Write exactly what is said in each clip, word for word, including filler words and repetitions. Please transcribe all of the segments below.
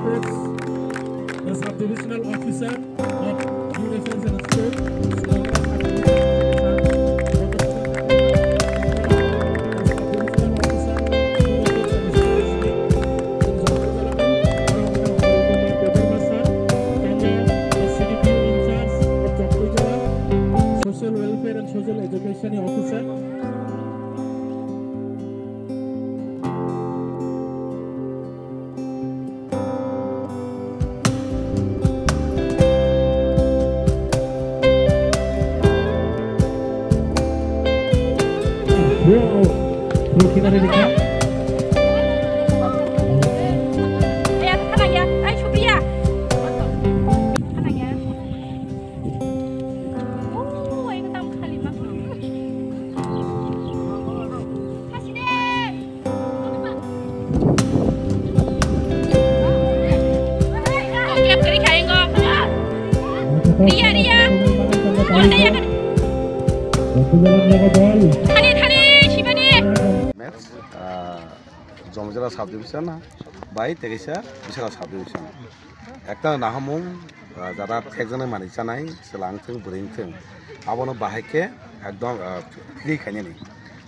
The sub-divisional officer of Youth Affairs and Sports, Social Welfare and Social Education Officer. Ria, ria. Thani, thani, sibani. Match, ah, Jomjara subdivision bai tegaisa Bisala subdivision. Ekta nahamung, ah, jara phekjaknai manwi chanai, chwla wngthung, bwrwi wngthung. Abono bahai khe ekdom, ah, free khainani.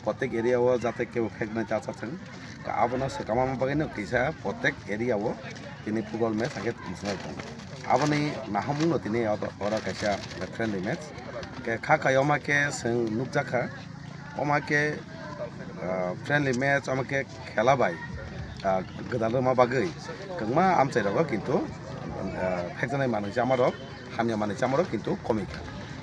Protek area o jate kebo pheknai cha cha thung. Abono swkang ma bagwi no kisa protek area o tini football match hakhe tongsinai tongo. Aboni nahamung no tini oro, oro kaisa friendly match. Khe kha kayoma khe chwng nukjakha. Oma khe, ah, friendly match, oma khe khela bai, ah, gwdal rwma bagwi kwbangma amchai rogo kintu, ah, phekjaknai manwi chamarok, hamya manwi chamarok kintu komikha.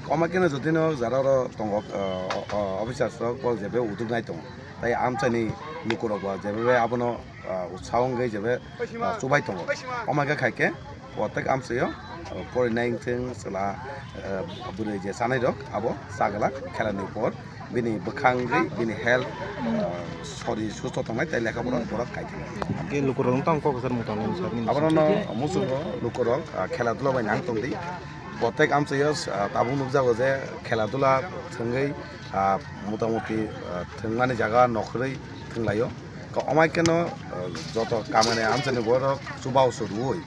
Oma kheno jotino jara oro tongo, ah, o-, o-, officers rok bo jebe uduk nai tongo. Tai amchaini lukurok bo jebe abono, ah, utsaho wngwi jebe, ah, chubai tongo. Oma khe khai khe, Protek amchaio, uh, porinai wngthung chwla, uh, bwrwi je chanai rok abo chaglak khelani por bini bwkhang wngwi bini health, uh, sori susto tongnai tei lekha pora borok kaithang. Ke lukurok wng tong kok sar mutang nang sar nini. Abono no muchungo lukurok, uh, khela dula bai nang tongdi. Protek amchaio, uh, tabuk nukjago je khela dula thwngwi, uh, motamuti, uh, thwngmani jaga nokhorwi thwnglaio. Ko omai keno, uh, joto kamani amchaini borok chubao se rwui.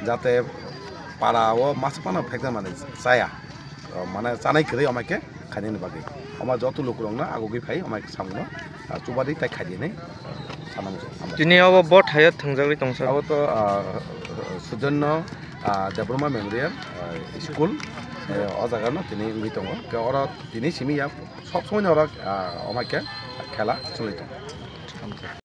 Jate para o masa phano phekna mani chaya. O mane chanai kwrwi amai khe khainani bagwi. Ama joto lukurokno agugwi phai amai khe samungno, ah, chubadi tai khaidi hinwi, ah, sana muchung. Tini obo bo thaio thwngjagwi tongsa. Abo to, ah, Sujono, ah, Debbarma Memorial, ah, School, eh, o jaga no tini wngwi tongo. Khe oro tini simi ya sob somoi no oro, ah, amai khe khela choli tongo.